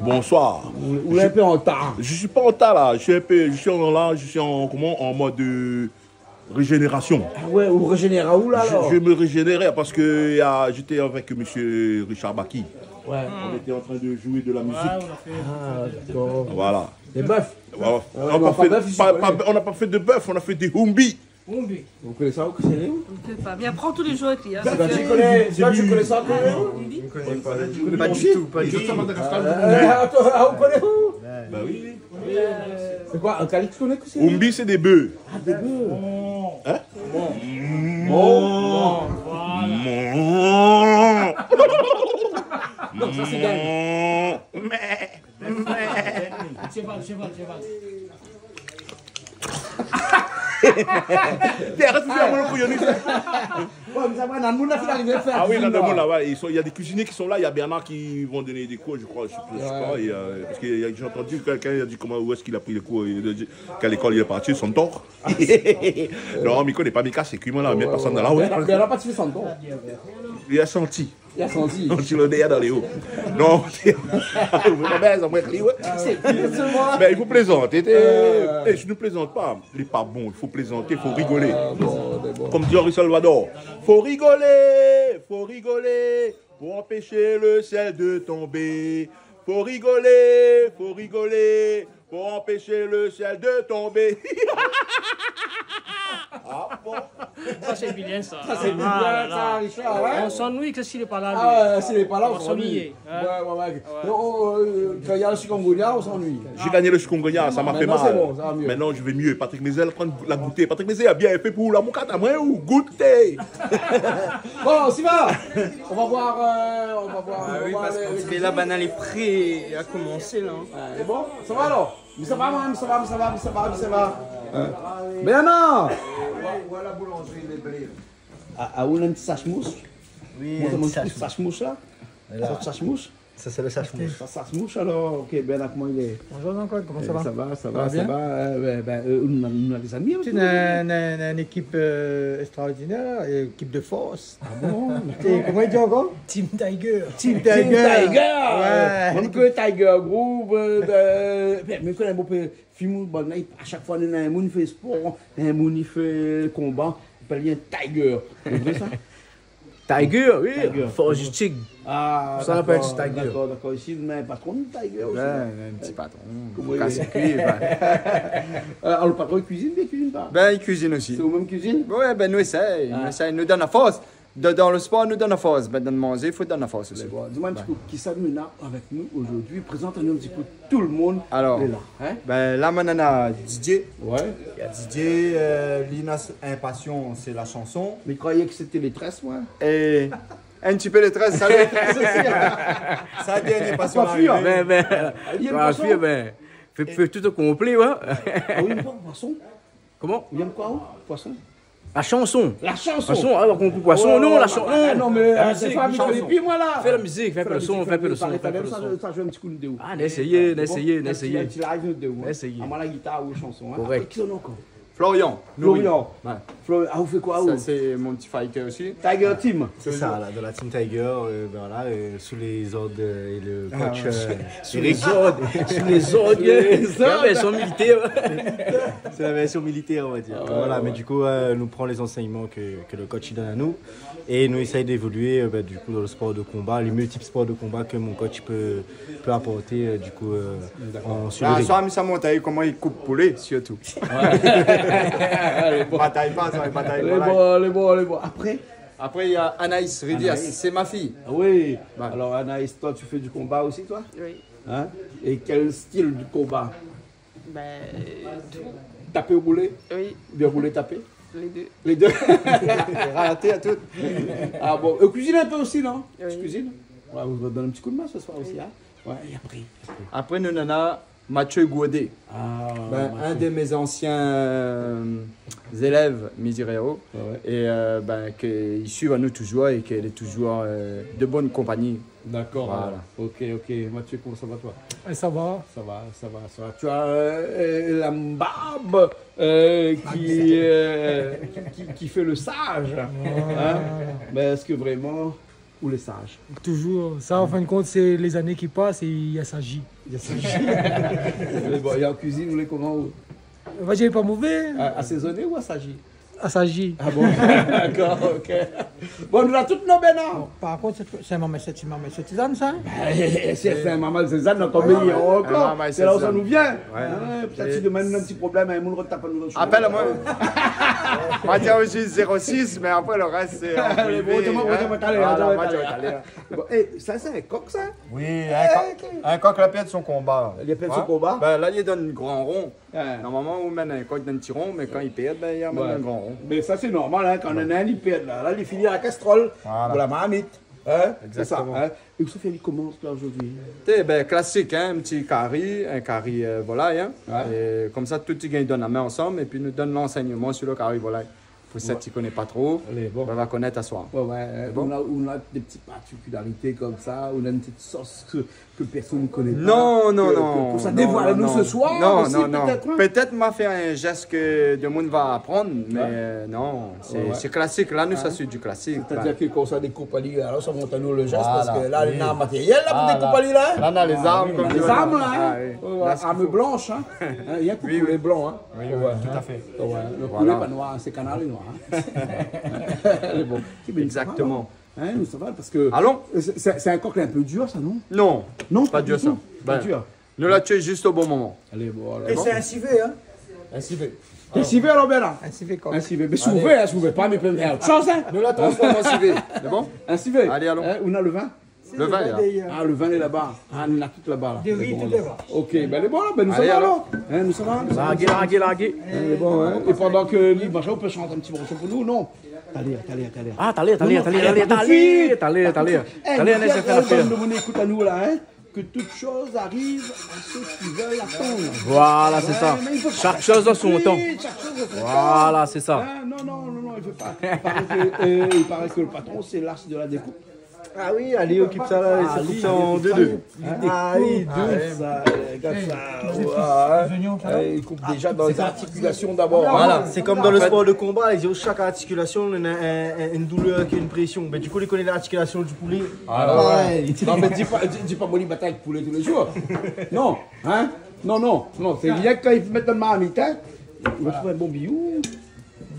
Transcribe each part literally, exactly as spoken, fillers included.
Bonsoir. Ou, ou lé in pé an tar. Je suis pas en retard là. Je suis un peu, je suis en, là, je suis en, comment, en mode, euh, régénération. Ah ouais, ou régénèr aou la, alor ? Je, je me régénère parce que, euh, j'étais avec monsieur Richard Baki. Ouais. On était en train de jouer de la musique. Ah, d'accord. Voilà. Des bœufs. Voilà. Ah ouais, non, pas bœuf ici, pas, ouais. On n'a pas fait de bœuf, on a fait des houmbi. Houmbi. Vous connaissez ça, vous connaissez ? On ne fait pas. Mais apprends tous les jours avec lui, hein. Bah, tu connais, toi, tu connais ça, toi ? Houmbi. Pas du tout, pas du tout. Euh, attends, ah, vous connaissez, vous ? Bah oui. C'est quoi, un calique, tu connais que c'est ? Houmbi, c'est des bœufs. Ah, des bœufs. Hein ? Bon. Bon. Voilà. Non, ça, c'est dingue. Cheval, cheval, cheval. Arèt fé mon kouyonné. Ouais, mé sa va, nan moun la fine arivé fé. Ah oui, nan moun la, ouais, ils sont, il y a des cuisiniers qui sont là, il y a Bernard qui vont donner des cours, je crois, je sais plus, je sais pas, et, euh, parce que j'ai entendu quelqu'un, il a dit comment, où est-ce qu'il a pris les cours, il a dit, quelle école il est parti, Santor. Non, mi koné pa, mi kas lé kui, moin la, mé personne la, ouais. Bernard, Bernard pa ti fé Santor. Il a senti. Il a senti. On ti lodèr dan lé o. Non, ou vé pa bèz, moin, li, ouais. C'est exactement. Ben, il faut plaisanter. Euh. Eh, je ne plaisante pas. Il est pas bon, il faut plaisanter, il faut rigoler. Ah, bon, d'accord. Comme dit Henri Salvador, faut rigoler, faut rigoler pour empêcher le ciel de tomber. Faut rigoler, faut rigoler pour empêcher le ciel de tomber. Ah bon ? Ça, c'est bien, ça. Ça, c'est bien, ça, Richard, ouais. On s'ennuie que s'il est pas là, lui. Ah, ouais, s'il est pas là, on s'ennuie. On va s'ennuyer, hein. Ouais, ouais, ouais. Ouais. Oh, oh, euh, quand il y a le chikungunya, on s'ennuie. J'ai gagné le chikungunya, ça m'a fait mal. Maintenant, c'est bon, ça va mieux. Maintenant, je vais mieux. Patrick Mézé la gout. Patrick Mézé la bien fé pou la moukat, amoin ou gouté. Bon, on s'y va. On va voir, euh, on va voir, on va voir les, les cuisines. Ah oui, parce que là, banane est prêt à commencer, là, hein. Ouais, c'est bon, ça va alors ? Mé sa va, moin, sa va, sa va, sa va, sa va. Hein. Bernard ! Ou la boulanjri, lé blé. Ah, ah, ou néna in ti sèch-moush ? Oui, in ti sèch-moush. Sèch-moush la ? Voilà. Sa, sèch-moush ? Ça, c'est le sèche-mouche. Sa, sèch-moush, alor, ok, Bernard, koman i lé ? Bonjour Jean-Claude, comment ça va ? Eh, ça va, ça va, ça va, euh, ouais, ben, euh, nou néna, nou néna dé zami osi. C'est une, une, une équipe, euh, extraordinaire, une équipe de force. Ah bon, d'accord. Et comment il dit encore ? Team Tiger. Team Tiger. Team Tiger. Ouais. Moin mi koné Tiger Group, euh, ben, mé mi koné bonpé fim, bon, la, à chaque fois, néna in moun i fé spor, in moun i fé konba, i apèl ali in Tiger. C'est vrai, ça ? Tiger, oui. Tiger. Force du tigre. Ah, d'accord, d'accord, d'accord. Isi, mé patron Tiger osi. Ouais, in ti patron. Koman i lé ? Fo kas lé kui, ouais. Euh, alor, le patron, il cuisine, il cuisine pas ? Ben, il cuisine aussi. C'est vous-même qui cuisine ? Ouais, ben, nou éséy, nou éséy, nou donn la fors. Dan, dan le spor, nou donn la fors. Ben, dan le manzé, fo donn la fors osi. D'accord. Dis-moi un petit coup, kisa nou néna avec nous aujourd'hui ? Présente-nous un petit coup. Tout le monde est là, hein ? Alor, ben, la, moin néna Didier. Ouais. Il y a Didier, euh, li néna in pasion, c'est la chanson. Mais je croyais que c'était les tresses, moi. Et un petit peu les tresses, ça, oui. Sa, dernié pasion la arivé. Coiffure. Ben, ben, coiffure, ben, fé, fé tout au complet, ouais. Ah oui, poisson. Comment ? Ou yèm koi, ou ? Poisson. La chanson. La chanson. Poisson, ah, ou la konpri poisson. Ouais, non, ouais, la chan-, non, mé, euh, la mizik, fé in pé le son, fé in pé le son, fé in pé le son. Sa, sa, je joue un petit coup de ouf. Ah, nou éséy, nou éséy, nou éséy. In ti, in ti live de ouf, hein. Nou éséy. Amoin la gitar ou chanson, hein. Correct. Apré, kisa nou néna ankor ? Florian. Florian. Ouais. Florian, ah, ou fé koi, ou ? Ça, c'est mon petit fighter aussi. Tiger Team. C'est ça, là, de la Team Tiger, euh, ben voilà, euh, sous les ordres, euh, et le coach, euh, Eric. Sous les ordres. Sous les ordres. Sous les ordres. Ouais, ben, ils sont militaires. C'est la version militaire, on va dire. Ah ouais, ouais. Voilà, mais du coup, euh, nou pran les enseignements que, que le coach, il donne à nous. Et nou éséy d'évoluer, euh, ben, du coup, dans le sport de combat, les multiples sports de combat que mon coach peut, peut apporter, euh, du coup, euh, en, sur le ring. D'accord. Bah, sa, mi sa mont ali koman i koup poulé, surtout. Ouais. Batay pa, sa, batay pa. Lé bon, lé bon, lé bon. Après ? Après, il y a Anaïs Rivière, c'est ma fille. Anaïs. Ah oui. Ouais. Alors, Anaïs, toi, tu fais du combat aussi, toi ? Oui. Hein ? Et quel style de combat ? Ben, euh, tout. Tapé ou roulé ? Oui. Bien roulé, tapé ? Les deux. Les deux. Raté à tout. Ah bon, euh, cuisine un peu aussi, non ? Oui. Tu cuisines ? Ouais, on va donner un petit coup de main ce soir aussi, hein ? Ouais, et après ? Après, nou néna Mathieu Gourdet. Ah, ben, Mathieu. Un de mes anciens, euh, élèves, mi diré, oh. Ouais, ouais. Et, euh, ben, que, il suit à nous toujours et qu'il est toujours, euh, de bonne compagnie. D'accord, voilà. Alors. Ok, ok. Mathieu, comment ça va, toi ? Eh, ça va. Ça va, ça va, ça va. Tu as, euh, euh, la barbe, euh, qui, euh, qui, qui, qui fait le sage, hein ? Ouais. Mais est-ce que vraiment Ou lé saz? Toujour. Sa, an fin de kont, sé lé zané ki pas é i asaji. I asaji. Mé bon, é an kuizine, ou lé koman, ou? Ou va dir, lé pa mové. A-, asézoné ou asaji? Asaji. A bon? Dakor, OK. Bon, nou la tout nou, Bernard. Bon, par kont, sé, sé in marmay, sé in marmay, sé in marmay Suzanne, sa, in? Bin, sé, sé in marmay Suzanne, ankor méyèr ankor. Sé la ousa nou vien. Oué. In, pétèt si domin nou na in ti problèm, in moun i rotap anou dan le shemin. Apèl amoin. Moin di aou zis zéro sis, mé apré le rès, sé an privé, in. Bon, otroman, otroman, talèr, talèr, talèr. Bon, é, sa, sé in kok, sa? Oui, in kok, in kok la pèrd son konba. Li la pèrd son konba? Bin, la, li lé dan in gran ron. Oué. Normalman, ou mèn in kok dan in ti ron, mé kan li pèrd, bin, li amèn dan in gran ron. Mé sa, sé normal, in, kan néna inn i pèrd, la, la, li fini la kastrol, voilà, ou la marmit. In? Sé sa, in? Égzaktoman. É ou sa fé ali koman, la, zordi? Té, bin, klasik, in, in ti kari, in kari, eu, volay, in. Oué. É konmsa, tout i gingn donn la min ansanm, épi nou donn lansèyman si le kari volay. Pou sat i koné pa tro, bin, va konèt aswar. Oué, oué, eu, bon, ou na, ou na dé ti partikilarité konmsa, ou na in ti sos ke, ke pèrsone i koné pa, ke, ke, ke ou sa dévoil anou se soir osi, pétèt, in. Non, non, non. Pétèt ma fé in zès ke demoun va aprann, mé, eu, non, sé, sé klasik. La, nou, sa, sé di klasik. Sétadir ke kan ou sa dékoup ali, alor sa mont anou le zès, parske la, na matérièl la pou dékoup ali la, in. La, na lé zarm, konm di. Na lé zarm la, in. A oui. Oué, oué, arm blansh, in. In, rienk pou poulé blan, in. Oui, oui, tout à fait. Oué, le poulé pa noir, sé kanari noir, in. Lé bon. Égzaktoman. In, nou sa va, parske sé, sé, sé in kok in pé dir, sa, non? Non, pa dir, sa. Non, pa dir. Nou la tié zis o bon moman. Alé, bon, alor. É sé in sivé, in? In sivé. In sivé, alor, Bernard? In sivé kok. In sivé. Mé si ou vé, in, si ou vé pa, mé pé fé ot shoz, in. Nou la transform an sivé. Sé bon? In sivé. Alé, alon. In, ou na le vin? Le vin, la. A, le vin lé laba. A, nou na tout laba, la. Dé ri, tout lé laba. OK, bin, lé bon, la, bin, nou sa va, alor. Alé, alor. In, nou sa va, nou sa va. Larg, larg, larg. In, lé bon, in. É pandan ke li, machin, ou pé shant in ti morso pou nou, non? Talèr, talèr, talèr. A, talèr, talèr, talèr, talèr. Non, non, talèr, talèr, talèr, talèr. Talèr, talèr. É, talèr, nou sa fé la fèt. Demoun i ékout anou, la, in. Que toute chose arrive à ceux qui veulent attendre. Voilà, sé sa. Oué, mé i fo pa tout suit, shak shoz an son tan. Shak shoz an son tan. Voilà, sé sa. In, non, non, non, non, i fo pa. I paré ke, eu, i paré ke le patron, sé l'as de la dékoup. A oui, ali i okip sa la, i sa koup sa an dé, dé. A oui, douz. A oué, sa, eu, gard sa. Oué, in. Lé zoignon, sa va? É, i koup déza dan lé zartikilasion dabor, in. Voilà, sé konm dan le spor de konba, i di shak artikilasion néna in, in, in doulèr ki lé in présion. Bin, di kou, li koné lartikilasion du poulé. Voilà. Parèy. Non, mé di pa, di, di pa, moin i batay avèk poulé tou lé zour. Non, in? Non, non, non, sé rienk kan i mèt dan marmit, in? Ou trouv in bon biyou.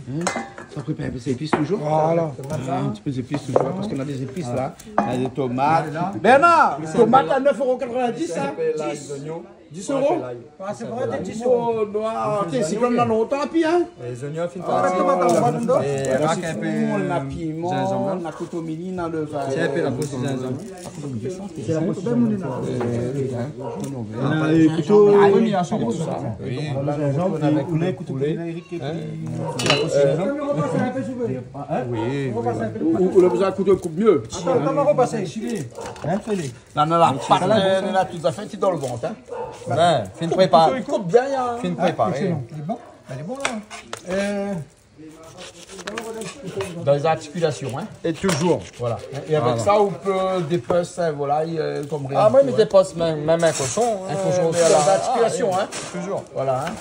In? Sa prépar in pé zépis toujour. Voilà. A, in ti pé zépis toujour, parske nou na dé zépis la. Nou na dé tomat. Bernard, tomat a nèf éro katrovin-dis, in? Lay, zoignon. Dis éro? Oué, sé lay. A, sé vré, dis éro. O, noir. Té, sé konm dan lontan, pi, in? É zoignon, fine parti. A, tomat, tomat, tomat. É rak in pé, sitron, na piman, zinzanm, la. Na kotomili, na le vin. Sé in pé la pos zinzanm. Sé la pos zinzanm. Eu, in? A, é kouto. A oui, mé i a son gou, sa. Oui. Voilà, zinzanm, avèk poulé, kouto poulé, Eric, é pi, sé la pos zinzanm. Oui, oui, oui. Ou, ou la bezoin kouto koup myé. Atann, atann, nou va pasé. In, fé-lé. La, la, la, la, tout zafèr ki dan le vant, in. Bin, fine préparé. Koup bien, in. Fine préparé. Excellent. Lé bon? Lé bon, la. Eu, dan lé zartikilasion, in. É toujour. Voilà. É avèk sa, ou pé dépès in volay, eu, konm rien. A, moin, mi dépès mèm, mèm in koshon, in. In koshon osi, dan lé zartikilasion, in. Toujour. Voilà, in.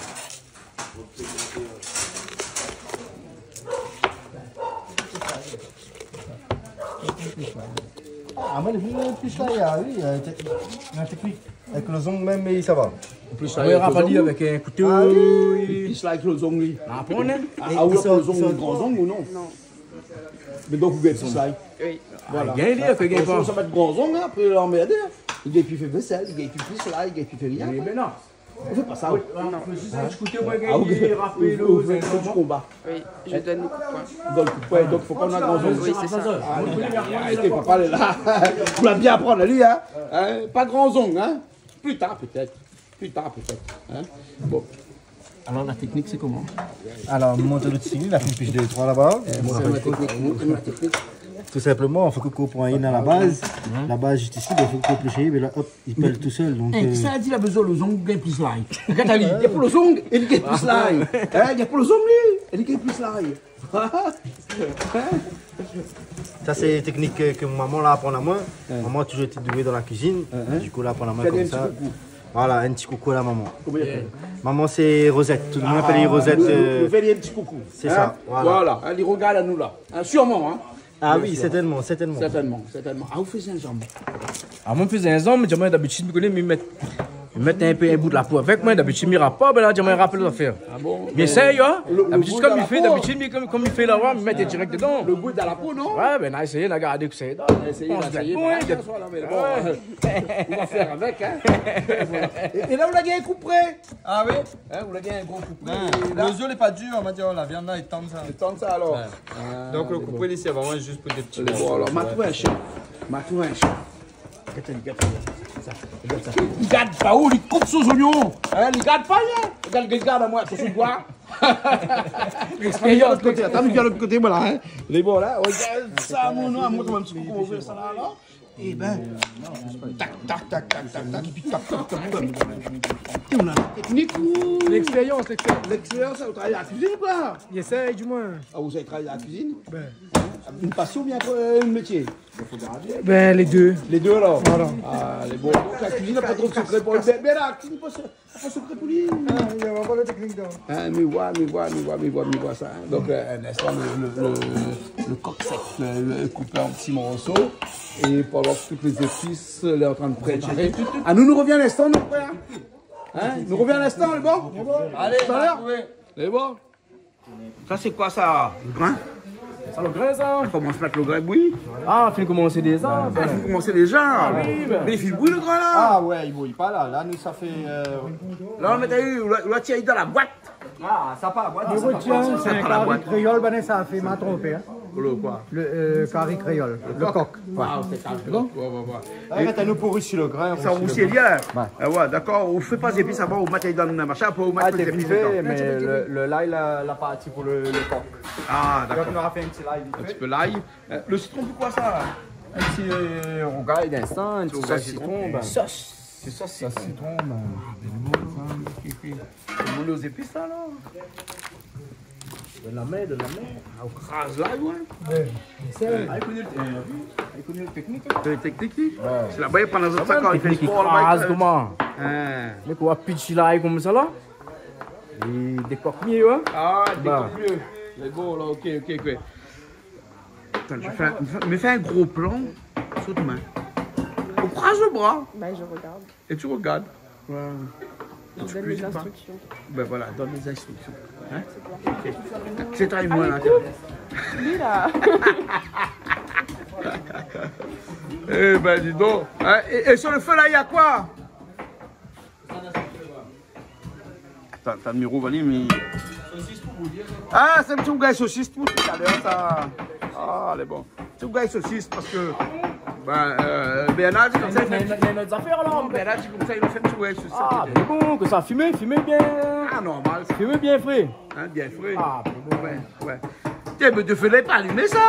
A, moin, lé plis la, i a, oui, eu, té-, la téknik. Avèk le zong mèm, i sava. Plis la, avèk le zong. Avèk in kouto. A oui, plis la avèk le zong, li. A, ou la pran le zong, gran zong ou non? Non. Mé donk, ou gingn plis la. Oui. Voilà. Gingn li, fé gingn pa. Sa va èt gran zong, in, apré, lanmèrdé, in. Li gingn pi fé vésèl, li gingn pi plis la, li gingn pi fé rien. Mé non. Ou fé pa sa, ou. Non. Fo zis ékout, moin, ou, ou fé, ou fé du konba. Oui, mi donn le koupwin. Donn le koupwin, donk fo pa nou na gran zong. Oui, sé sa. A, arèt, arèt, papa lé la. Ou la bien aprann ali, in. In, pa gran zong, in. Pli tar, pétèt. Pli tar, pétèt. In. Bon. Alor, la téknik, sé koman? Alor, mont lo dsi, la fine pis dé troi laba. Eu, mont la téknik, mont la téknik. Tou sinpleman, fo ke koup ayen a la baz. La baz, zis isi, bin, fo koup lo shé, bin la, hop, i pèl tousèl, donk, eu, sa la di, la bezoin lo zong, gingn plis lay. Gard ali, li la pran lo zong, é li gingn plis lay. In, li la pran lo zong, li, é li gingn plis lay. Sa, sé téknik ke, ke momon la aprann amoin. Oué. Momon la toujour été doué dan la kuizine. Oué, oué. Du kou, la aprann amoin konmsa. Fé in ti koukou. Voilà, in ti koukou a la momon. Koman i apèl? Momon, sé Rosette. Tout le moun i apèl ali Rosette, eu, nou fé in ti koukou. Sé sa, voilà. Voilà, in, li rogard anou la. In, sirman, in. Ah oui, sèrtènman, sèrtènman. Sèrtènman, sèrtènman. Ah, ou fé zinzanm ? Ah, moin, mi fé zinzanm, mi di amoin, dabitid, mi koné, mi mèt, mi mèt in pé in bout la po avèk moin, dabitid, mi rap pa, mé la, mi di amoin, mi rapèl zafèr. Ah bon ? Mi éséy, in. Dabitid, konm mi fé, dabitid, mi, konm, konm mi fé la, mi mèt dirèk dedan. Lo gou dan la po, non ? Ouais, bin, na éséyé, na gardé kosa i done. Na éséyé, na éséyé, voilà, bon, euh, ou va fé avèk, in. Voilà. É, é la, ou la gingn koup pré. Ah oui ? In, ou la gingn in gro koup pré. Lo zo lé pa dir, ou va dir, oh, la viann la lé tann sa. Lé tann sa, alor. Ouais. Ah, donk lo koup pré isi, sé vréman zis pou dé ti morso. Bon, alor, ma trouv in shèf. Ma trouv in shèf. Gard sa, gard sa, gard sa. Li gard pa ou, li koup son zoignon. In, li gard pa, in. Gard, gard amoin, son doi. L'expérience, lot koté, atann, vien lot koté, voilà, in. Lé bon, la. Regard sa, mon, amoin, koman mi koup sa la, la. Eh ben, tak, tak, tak, tak, tak, tak, épi tak, tak, tak, tak. Té, ou na la teknik ou ? L'expérience, l'expérience. L'expérience, ou travay la kuizine, koi ? J'essaye, du moins. Ah, ou sa travay la kuizine ? Ben. In pasion oubien, euh, in métié ? Ben, les deux. Les deux, alor ? Voilà. Ah, lé bon. Donk, la kuizine, na pa tro de sekré pou li. Mé, mé la kuizine, pa se- Ah, sekré pou li. Ah, li na ankor la teknik dedan. In, mi voi, mi voi, mi voi, mi voi, mi voi sa, in. Donk, euh, in instan, lo, lo, lo, lo kok sèk, euh, lé koupé an ti morso. É pandan ke tout lé zépis, euh, lé antrin de préparé. Ah, nou, nou revien in instan, nou, frèr. In ? Nou revien in instan, lé bon ? Alé, talèr. Lé bon ? Sa, sé koi sa ? Lo grin ? Sa, lo grin, sa. Ou komans mèt lo grin bouyi ? Ah, fine komansé déza. Ah, fine komansé déza. Ah oui, bin. Mé li fine bouyi, lo grin, la. Ah ouais, li bouyi pa, la. La, nou, sa fé, euh, la, ou la mèt ali, ou la, ou la tir ali dan la boit. Ah, sa pa la boit, sa pa la boit. Sé in kari kréol, banna sa fé, ma tronpé, in. Lo koi ? Lo, euh, kari kréol, lo kok. Ah, sé sa, lo kok. Ouais, ouais, ouais. Ah, mé atann, nou pou rousi lo grin. Sa, ou rousi bien. Ouais. Ah ouais, dakor. Ou fé pa zépis avan, ou mèt dan in mashin, apré ou mèt lo zépis dedan. Ah, té vit fé, mé lo, lo lay la, la parti pou lo, lo kok. Ah, dakor. Donk, nou va fé in ti lay vit fé. In ti pé lay. Euh, lo sitron, poukoi sa ? In ti, euh, rougay d'instan, in ti sos sitron, bin. Sos. Ti sos sitron, bin. Lé bon, sa, in ti pé. Lé bon, lé zépis, sa, la. Done la min, done la min. Ah, ou kraz la, ouais. Ouais, mé sa, ah, li koné, euh, li koné la teknik, in. La teknik, li. Ouais. Sé laba, li pran sa, kan li fé spor, laba, li kraz, koman ? In. Mé koi, pitch la, konmsa, la. Li dékok mié, ouais. Ah, li dékok mié. Mé bon, la, ok, ok, ok. Atann, mi fé in, mi fé in gro plan sou out min. Ou kraz lo bra. Bah, je regarde. É ou regard. Ouais. Donne les instructions. Bin voilà, donne les instructions. In ? Sé toi. Sé toi, moin, la. Allez, coupe. Lui, là. Eh ben, dis donc. In, é, é sur le feu, là, il y a quoi ? Atann, atann, mi rouv ali, mé... Ah, sé in ti rougay sosis pou talèr, sa. Ah, lé bon. Ti rougay sosis, parske, bin, euh, Bernard di konmsa, li fé in ti... Mé, mé, mé, mé zafèr, la, non, Bernard di konmsa, li fé in ti rougay sosis. Ah, mé bon, ke sa fim, fim bien. Ah, normal, sa. Fim bien fré. In, bien fré. Ah, mé bon. Ouais, ouais. Tiens, mé lo fé lé pa alimé, sa.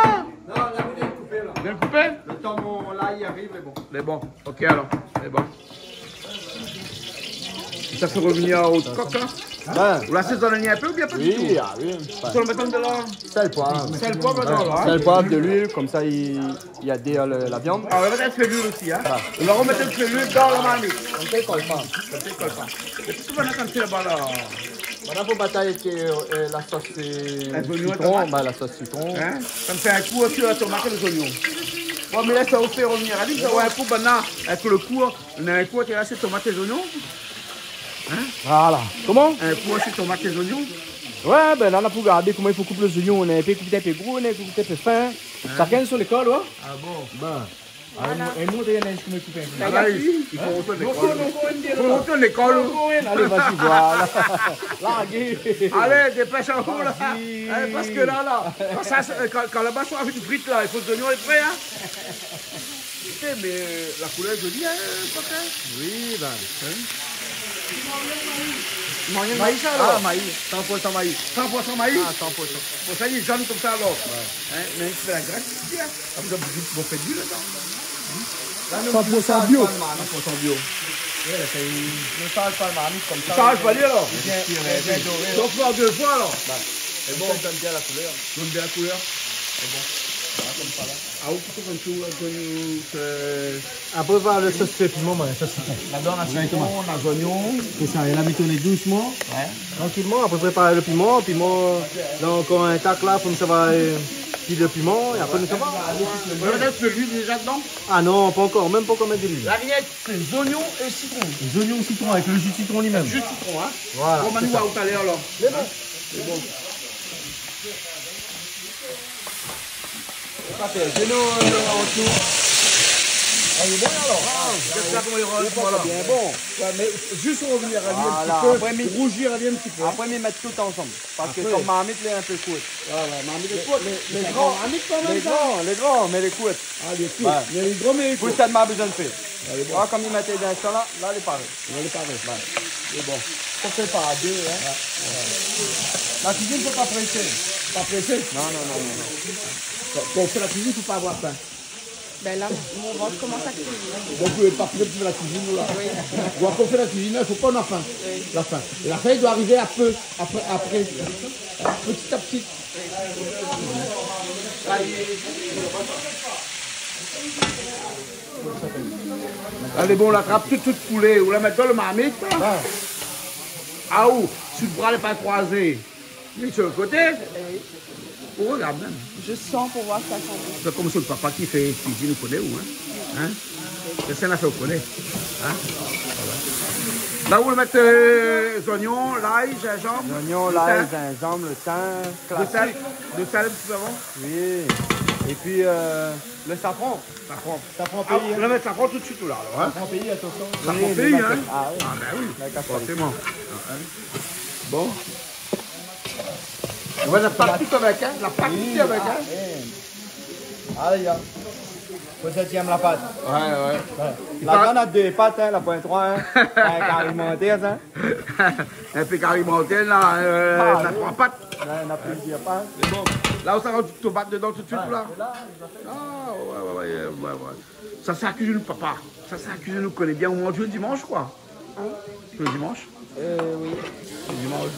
Non, la, mi vien koupé, la. Vien koupé ? Lo tan mon lay i ariv, lé bon. Lé bon. Ok, alor. Lé bon. Sa fé revenir out kok, in ? Ouais. Ou la asézone in pé oubien pa ditou ? Oui, ah oui. Ou sa mèt de la... Sèl, poiv. Sèl, poiv, ouais, dedan, in ? Sèl, poiv, de luil, konmsa, li, li adèr le, la viann. Ah, ou va mèt in pé luil osi, in ? Ouais. Ou va remèt in pé luil dan la marmit. Konmsa, li kol pa. Konmsa, li kol pa. É kosa ou fé la, kan ou fé laba, la ? Banna pou batay èk, euh, la sos, euh, sitron, tomat. Bin, la sos sitron. In ? Sa i fé in kou osi la tomat é lé zoignon. Bon, mé la, sa ou fé revenir ali, sa, ouais, in kou, banna, èk lo kou, in kou, té la, sé tomat é zoignon. In ? Voilà. Koman ? In kou, sé tomat é zoignon. Ouais, bin la, na pou gardé koman i fo koup lé zoignon. Na in pé koup in pé gro, na in pé koup in pé fin. In ? Shakinn son lékol, ouais. Ah bon ? Bin. Voilà. Ah, é nou, é nou, té néna in ti kou koup in pé. Ah, la, i fo retourn lékol. Non, non, non, non, non. Fo retourn lékol. Non, non, non, alé, vas-y, voilà. Larg. Alé, dépèsh aou, la. Vas-y. In, parske la, la, kan sa, sé, kan, kan laba sa fé in frit, la, i fo zoignon lé pré, in. Putain, mé, euh, la koulèr lé zoli, in, Quentin ? Oui, bin. In ? Moiyin mayi, sa, alor ? Ah, mayi. San pour san mayi. San pour san mayi ? Ah, san pour san. Pou sa, li lé zone konmsa, alor. Ouais. In, mé i fé la grès, bien. Apré, ou fé luil dedan. La, nou, san pour san bio. San pour san bio. Ouais, la, sé, nou shanj pa lo marmit konmsa. Shanj pa li, alor ? Bien, bien, bien doré. Donk, fo dé foi, alor. Ouais. É bon. Sa i done bien la koulèr. Done bien la koulèr. É bon. Voilà, konmsa, la. Ah, ou pito konm tou, euh, konm, euh, apré, va lo sos piman, moin, sos sitron. Ladan, na sitron, na zoignon. Sé sa, é la, mi tourn dousman. Ouais. Trankilman, apré, prépar lo piman. Piman, la, ankor intak, la, fo mi sava, euh, Pi lo piman, é apré nou sava. Ou la mèt de luil déza dedan ? Ah non, pankor, mèm pankor mèt de luil. La vignèt, sé zoignon é sitron. Zoignon, sitron, avèk lo ji sitron li mèm. Ji sitron, in. Voilà, sé sa. Bon, Manu, a talèr alor. Lé bon. Lé bon. Sé pa pèr. Sé nou, nou, nou, nou. Ah, lé bon alor. Ah, lé bon. Ouais, mé zis revnir ali in ti pé, rouzir ali in ti pé. Voilà, apré mi mèt tout ansanm. Parske konm marmit lé in pé kourt. Ouais, ouais, marmit lé kourt. Mé, mé, mé lé gran, lé gran, mé lé kourt. Ah, lé kourt. Ouais. Mé lé gran, mé lé kourt. Pou sa, ma bezoin fé. Alé, bon. Ah, konm i mèt dan sa la, la lé paré. La lé paré. Ouais. Lé bon. Sa fé par dé, in. Ouais. La kuizine, fo pa présé. Pa présé ? Non, non, non, non, non. Kan, kan ou fé la kuizine, fo pa avoir fin. Bin la, mon vant i komans a krié. Donk, euh, pa pré pou la kuizine, la. Oui. Donk, kan ou fé la kuizine, la, fo pa ou na fin. Oui. La fin. É la fin, i doi arivé apré, apré, apré. Ti a ti. Alé, bon, la trap tout, tout koulé. Ou la mèt dan lo marmit, la. Ah. Aou, si lo bra lé pa kroizé. Mèt su lo koté. Oui. Ou rogard mèm. Je sens pour voir si ça sent bon. Sé konm son papa ki fé kuizine, ou koné ou, in ? In ? Sé sa la fé, ou koné. In ? Voilà. La ou mèt, euh, zoignon, lay, zinzanm, zoignon, lo lay, tin, zinzanm, lo tin, klasik. De sèl, de sèl in ti pé avan. Oui. Épi, euh, lo safran. Safran. Safran péi, in. Ah, ou la mèt safran tout suit la, alor, in ? Safran péi, atansion. Safran péi, in. Oui, mé la, ah oui. Ah, bin oui, forséman. Bon. Ou va la pat tout avèk, in. La pat tout avèk, in. Oui, ah, oui. Ay, ay. Fo sa i tienn la pat. Ouais, ouais. Ouais. La, la, na dé pat, in, la poin troi, in. In kari mantèr, sa. In pé kari mantèr, la, euh, na troi pat. Ouais, na plizièr pat. Mé bon, la ou sa razout tomat dedan tout suit, la. Ouais, sé la. Ah, ouais, ouais, ouais, ouais, ouais. Sa, sa kuizine papa. Sa, sa kuizine nou koné bien. Ou manz le dimansh, koi. In ? Le dimansh ? Euh, oui. Le dimansh.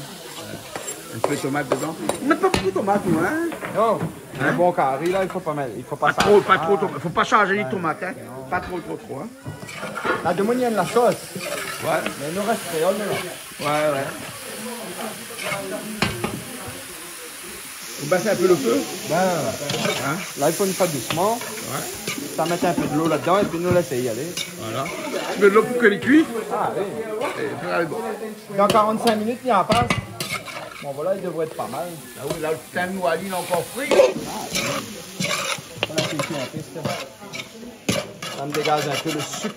In pé tomat dedan. Ou mèt pa bonpé tomat, nou, in ? Non. In ? In bon kari, la, i fo pa mèt, i fo pa sa. Pa tro, pa tro tomat. Fo pa sharz ali tomat, in. Non. Pa tro, tro, tro, in. La, domoun i yèm la sos. Ouais. Mé nou rès kréol, nou, la. Ouais, ouais. Ou bès in pé lo fé. Bin, in ? La, i fo nou fé dousman. Ouais. Sa mèt in pé dolo ladan épi nou lès ali alé. Voilà. In pé dolo pou ke li kui. Ah, oui. É épi, alé, bon. Dan karant-sink minit, li la pas. Bon, voilà, i devré èt pa mal. Ah oui, la, lo tin noir, li lé ankor fri. Ah, oui. Voilà, sé in pé, sa. Sa i dégaz in pé lo sik.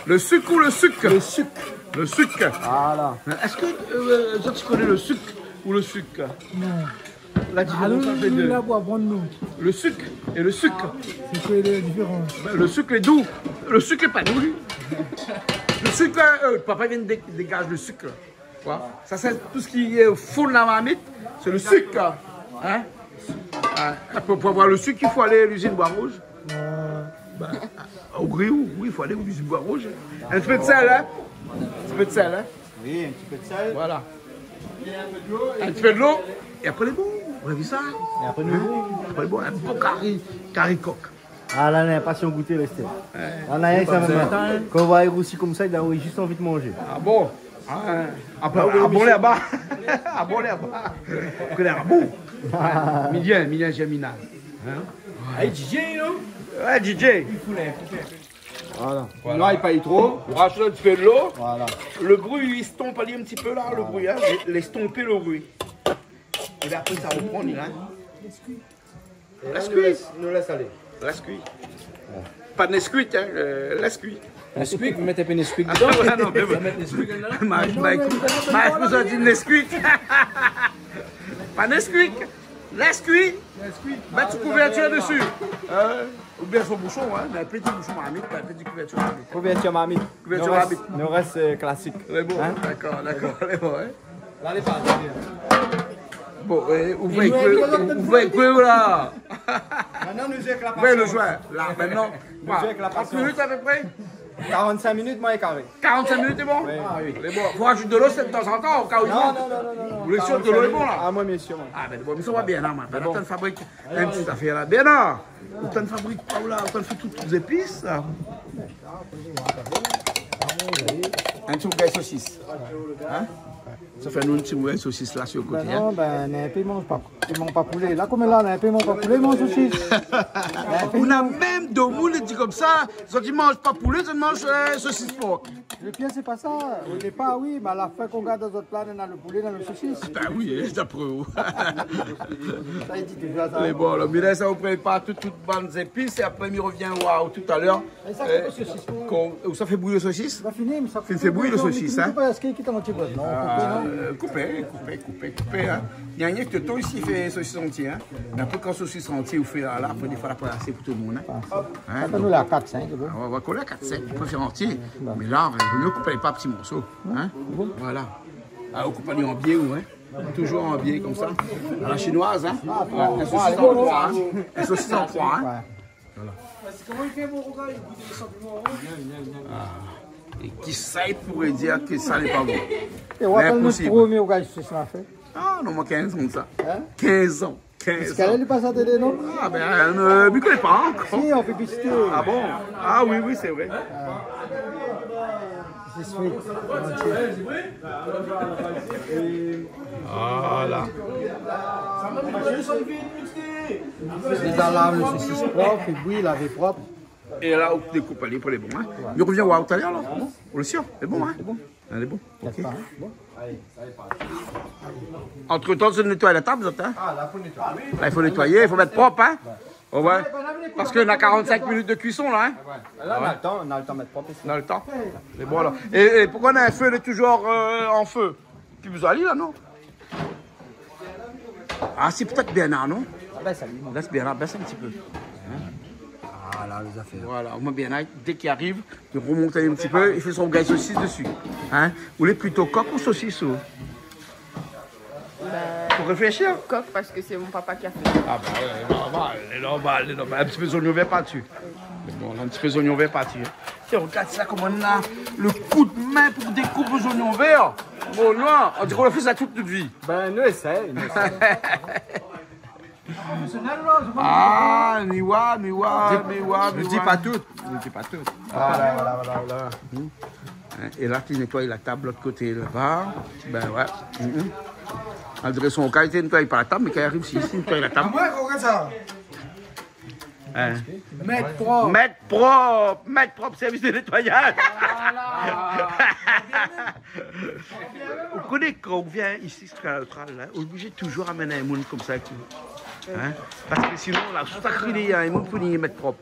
Lo sik ou lo sik ? Lo sik. Lo sik. Voilà. Èske, euh, zot i koné lo sik ou lo sik ? Non. La diférans ant lé dé. Alon, la, pou aprann anou. Lo sik é lo sik. Sé koi la diférans ? Bin, lo sik lé dou. Lo sik lé pa dou, li. Lo sik, euh, papa i vien dé-, dégaz lo sik, la. Voilà. Sa, sé tout sak lé o fon la marmit, sé lo sik, in ? In ? Pou, pou avoir lo sik, i fo alé lizine Bois Rouge. Euh, bin, o Griou, oui, i fo alé lizine Bois Rouge. In ti pé de sèl, in ? In ti pé de sèl, in ? Oui, in ti pé de sèl. Voilà. In ti pé dolo, é apré lé bon. Ou la vi sa ? É apré nou, in ? Apré lé bon, in bon kari, kari kok. Ah, la, na inpasion gouté, Lester. Ouais. La, na rienk sa mèm. Kan ou voi rousi konmsa, li done zis anvi manzé. Ah bon ? Ah, in. Ah bon, laba. Ah bon, laba. Ou koné, ah bon ? Milien, Milien Germinal. In ? Ah, DJ, non ? Ouais, DJ. Voilà. Voilà. Non, i pèy tro. Ou razout in ti pé dolo. Voilà. Lo bri, i stonp ali in ti pé la, lo bri, in. Voilà. Lé, lé stonpé lo bri. É apré, sa i ropran, in. É la, nou lès, nou lès alé. Lès kui. Pa Nesquik, in, euh, lès kui. Nesquik, ou mèt in pé Nesquik dedan. Ah, ouais, non, mé... Ou mèt Nesquik dedan. Ma, ma, ma, ma, Nesquik. Pa Nesquik. Lès kui. Mèt in kouvèrtir dési. Euh, oubien son boushon, in, mé in ti boushon marmit, in ti kouvèrtir marmit. Kouvèrtir marmit. Kouvèrtir marmit. Nou rès, nou rès, euh, klasik. Lé bon, in ? Dakor, dakor, lé bon, in. La, lé pa bien. Bon, euh, ou voi koi, ou voi koi, la ? Mintnan, nou zoué avèk la pasians. Ou voi lo zoué, la, mintnan. Nou zoué avèk la pasians. Trant minit a pé pré ? Karant-sink minit, moin lé karé. Karant-sink minit, lé bon ? Oui. Ah, oui. Lé bon. Fo razout dolo, sé de tanzantan, o ka ou i mank. Non, non, non, non, non. Ou lé sir dolo lé bon, la ? Ah, moin, bien sir, moin. Ah, bin, bon, mé sa va bien, la, moin. Lé bon. Atann, fabrik. In ti zafèr la. Bernard, ou tann fabrik pa ou la, ou tann fé tout zépis la. In ti rougay sosis. Hein ? Sa fé nou in ti rougay sosis la si lo koté, hein ? Ben non, ben, néna in pé i manz pa, i manz pa poulé. La, konm la, néna in pé i manz pa poulé, i manz sosis. Néna in pé i manz. Ou na mèm domoun i di konmsa, zot i manz pa poulé, zot i manz, euh, sosis por. Le pire, c'est pas ça. Au départ, oui, mais à la fin, kan ou gard dan zot pla, néna le poulet, néna le saucisse. Ben oui, hein, d'après vous. Ça, il dit toujours ça. Mé bon, alor, mi lès aou prépar tout, tout bann zépis é apré mi revien voir aou talèr. É sa, sé pa sosis, non ? Kan, ou sa fé bouyi lo sosis ? Sa fini, mé sa fé bouyi lo sosis, hein ? Ou pé pa askri ki tan ti bwèt, non ? Ou koupé, non ? Euh, koupé, koupé, koupé, koupé, hein. Néna rienk Toto isi i fé sosis antié, hein. Mé apré, kan sosis antié ou fé la, la, apré, défoi, la pa asé pou tout le moun, hein. Hein, sa donk nou la kat sink, sé bon. Ah, ou va kolé a kat sink, ou pé fé antié. Mé la, vo mié koup ali par ti morso, hein. Voilà. Ah, ou koup ali an bié, ou, hein. Toujour an bié konmsa. A la shinoiz, hein. Ouais, in sosis an troi, hein. In sosis an troi, hein. Voilà. É kisa i pouré dir ke sa lé pa bon ? Inposib. É ou rapèl nout promié rougay sosis la fé ? Ah non, moin, kinz an de sa. Hein ? Kinz an. Kinz an. Piske li pa sa télé, non ? Ah ben, euh, mi koné pa ankor. Si, an piblisité. Ah bon ? Ah oui, oui, sé vré. Ah. Sé sweet. Voilà. Déza la, lo sosis prop, é bouyi, lavé prop. É la, ou dékoup ali pou lé bon, hein. Ouais. Mi revien voir aou talèr, la. Ou lé sir ? Lé bon, hein ? Lé bon. Alé, bon, ok. Antretan, zot i nétoy la tab, zot, hein ? Ah, la, fo nétoyé. La, i fo nétoyé, i fo mèt prop, hein ? Ouais. Oh, ouais. Parske néna karant-sink minit de kuison, la, hein ? Ah ouais. La, néna le tan, néna le tan mèt prop isi. Néna le tan. Lé bon, alor. É, é poukoué néna in fé, lé toujour, euh, an fé ? Pi bézoin ali, la, non ? Ah, sé pétèt Bernard, non ? Ah ben, sa li, non. Lès Bernard bès in ti pé. Hein ? Voilà, lé zafèr. Voilà, omoin Bernard, dé k'i ariv, i romont in ti pé, i fé son rougay sosis dési. Hein ? Ou lé plito kok ou sosis, ou ? Ben, fo réfléshir. Kok, parske sé mon papa ki la fé. Ah ben ouais, lé normal, lé normal, lé normal. In ti pé zoignon vèr par dsi. Mé bon, in ti pé zoignon vèr par dsi, hein. Tiens, regard sa, koman néna le kou d'min pou dékoup lé zoignon vèr. Bon, non, on diré nou la fé sa tout nout vi. Ben, nou éséy, nou éséy. Ah, mi oi, mi oi, mi oi, mi oi. Di pa tout, di pa tout. Voilà, voilà, voilà, voilà. Hmm. É la, li nétoy la tab lot koté laba. Ben ouais. Hmm. André, son ka, li nétoy pa la tab, mé kan li ariv isi, li nétoy la tab. Ah ouais, regard sa. Hein. Mèt prop. Mèt prop, mèt prop, sèrvis de nétoyaz. Voilà. Ou koné, kan ou vien isi, Kanal Austral, la, ou lé oblizé toujour amenn in moun konmsa, hein. Parske sinon, la, sa i kri, hein, in moun pou ni mèt prop.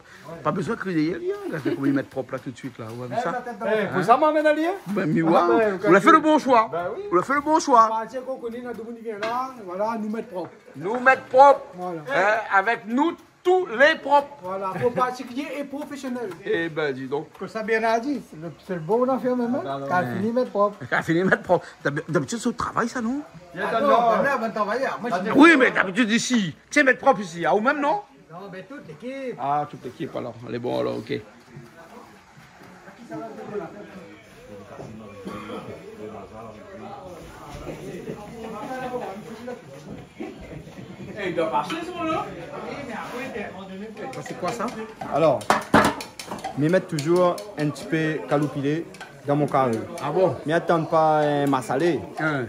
Pa bézoin kri, hein, gard koman i mèt prop la tout suit la. Ou la vi sa ? Eh, pou sa, moin amenn ali, hein ? Ben, mi oi. Ah ben, ou la fé le bon shoi. Ben oui. Ou la fé le bon shoi. Parske kan ou koné, néna domoun i vien la, voilà, nou mèt prop. Nou mèt prop. Voilà. Hein, avèk nou, tout lé prop. Voilà, pou partikilié é profésionèl. Eh ben, di donk. Konmsa, bien la di, sé le, sé le bon afèr mèm, hein. Ah ben non, mé kan fini mèt prop. Kan fini mèt prop. D'ab-, d'abitid, sé o travay, sa, non ? Ah non, ben non, ben travayèr. Moin, je... Oui, mé d'abitid, isi, sé mèt prop isi, hein, ou mèm, non ? Non, mé tout lékip. Ah, tout lékip, alor. Lé bon, alor, ok. Eh, i doi pasé, son, la. Sa, sé koi, sa ? Alor, mi mèt toujour in ti pé kaloupilé dan mon kari. Ah bon ? Mi atann pa in masalé. Hein.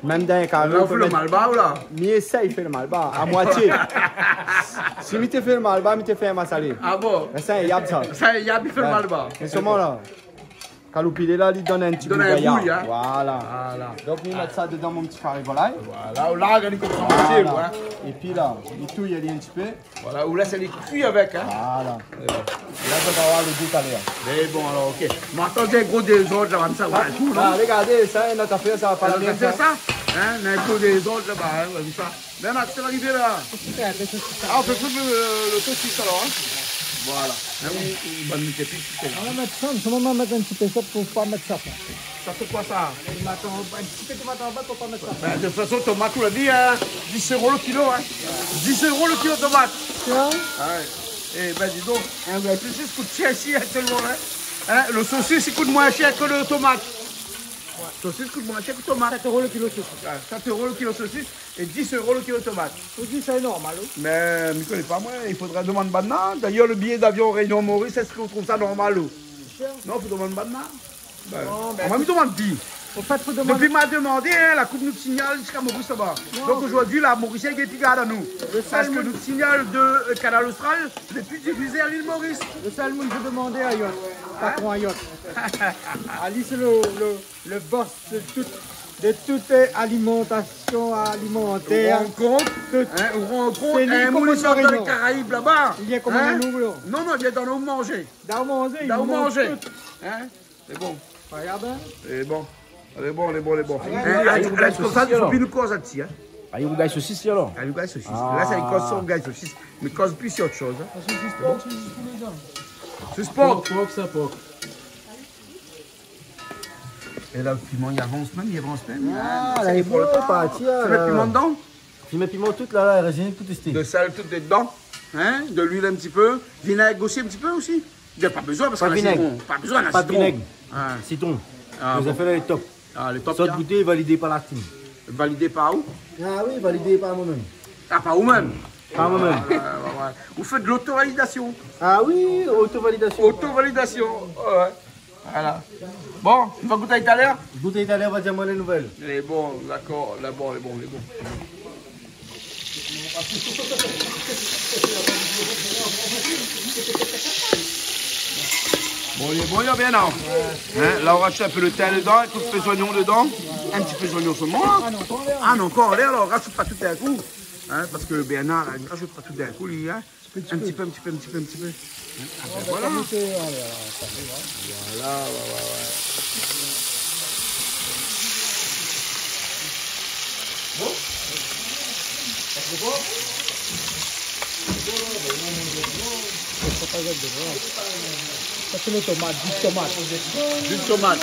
Mèm dan in kari, la, ou fé le malbar, ou la ? Mi éséy fé le malbar, a moitié. Si mi té fé le malbar, mi té fé in masalé. Ah bon ? Mé sa, i yab sa. Sa, i yab, i fé le malbar. Mé solman la, kaloupilé la, li donn in ti gou gayar. Li donn in gou, hein. Voilà. Voilà. Donk, mi mèt sa dedan mon ti kari volay. Voilà. Ou la, gard konmsa, hein. Épi la, mi touy ali in ti pé. Voilà, ou lès ali kui avèk, hein. Voilà. É la, sa va avoir le gou talèr. Mé bon, alor, ok. Mé atann, néna in gro dézord la, sa va tou, non ? Ah, regardé, sa, in not afèr, sa va pa la mèm, sa. Sa, hein, néna in gro dézord laba, hein, ou la vi sa. Mé Max, sa va arivé la. Ah, ou fé kui le, le sosis, alor, hein. Voilà. Hein, ou, ou va mèt in ti pé. Ah, mé atann, solman mèt in ti pé sa, pou pa mèt sa, koi. Sa sé koi sa ? Tomat an, in ti pé tomat anba, fo pa mèt sa. Ben, de tout fason, tomat, ou la di, hein, dis euro le kilo, hein. Dis euro le kilo tomat. Tiens. Ouais. Eh ben, di donk, hein, ben, sosis i kout shèr isi, aktièlman, hein. Hein, le sosis i kout moin shèr ke le tomat. Sosis i kout moin shèr ke tomat. Sèt euro le kilo sosis. Ouais, sèt euro le kilo sosis é dis euro le kilo tomat. Ou di sa lé normal, ou ? Mé, mi koné pa, moin, i fodra domann banna. D'ayèr, le biyé d'avion Réunion Maurice, èske ou trouv sa normal, ou ? Shèr. Non, fo domann banna. Bin, non, bin, on va mi domander. Au fait, faut demander. Dopi ma demandé, hein, la koup nout signal ziska Maurice laba. Non. Donk zordi la, Maurice i gingn pi gard anou. Parske nout signal de, euh, Kanal Austral lé pi difizé a lil Maurice. Le sèl moun i fo domander, Ayot. Patron Ayot. Ali, sé le, le, le boss de tout, de tout, euh, alimentation, alimentaire. Ou rann kont, hein, ou rann kont, sé li in moun i sort dan lé Karaib laba. Li lé koman nou, la. Non, non, li lé dan lo manzé. Dan lo manzé, li manz tout. Hein ? Lé bon. Lé bon. Lé bon, lé bon, lé bon. Hein, rougay sosis, alor. Pi nou koz la dsi, hein. Rougay sosis, alor. Rougay sosis. La, sa i koz rougay sosis. Mé koz pi si ot shoz, hein. Sosis pork, sosis poulé, sa. Sosis pork. Pork, pork, sa, pork. É la, lo piman, i avans mèm, i avans mèm. Ah, la, i fo parti, la. Fo mèt piman dedan. Piman, piman, tout la, la, rézine, tout esté. De sèl, tout dedan. Hein ? De luil in ti pé. Vinèg osi, in ti pé osi. Néna pa bezoin, parske la sitron. Pa bezoin, la sitron. Pa vinèg. Ah. Sitron. Ah bon. Zafèr la lé top. Ah, lé top, bien. Sort gouté, validé par la team. Validé par ou ? Ah oui, validé par moin mèm. Ah, par ou mèm ? Par moin mèm. Ah, ouais, ouais. Ou fé de l'autovalidation. Ah oui, autovalidation. Autovalidation, ouais. Voilà. Bon, nou va gout talèr ? Gout talèr, va dir amoin lé nouvèl. Lé bon, dakor, lé bon, lé bon, lé bon. Bon, lé bon, lé bien, non ? Hein, la, ou razout in pé lo tin dedan, in pé zoignon dedan. In ti pé zoignon solman, hein. Ah non, ankor anlèr, la, ou razout pa tout d'in kou. Hein, parske Bernard, la, li razout pa tout d'in kou, li, hein. In ti pé, in ti pé, in ti pé, in ti pé. Ah, bin voilà. Voilà, ouais, ouais, ouais. Sa, sé lo tomat, ji tomat. Ji tomat.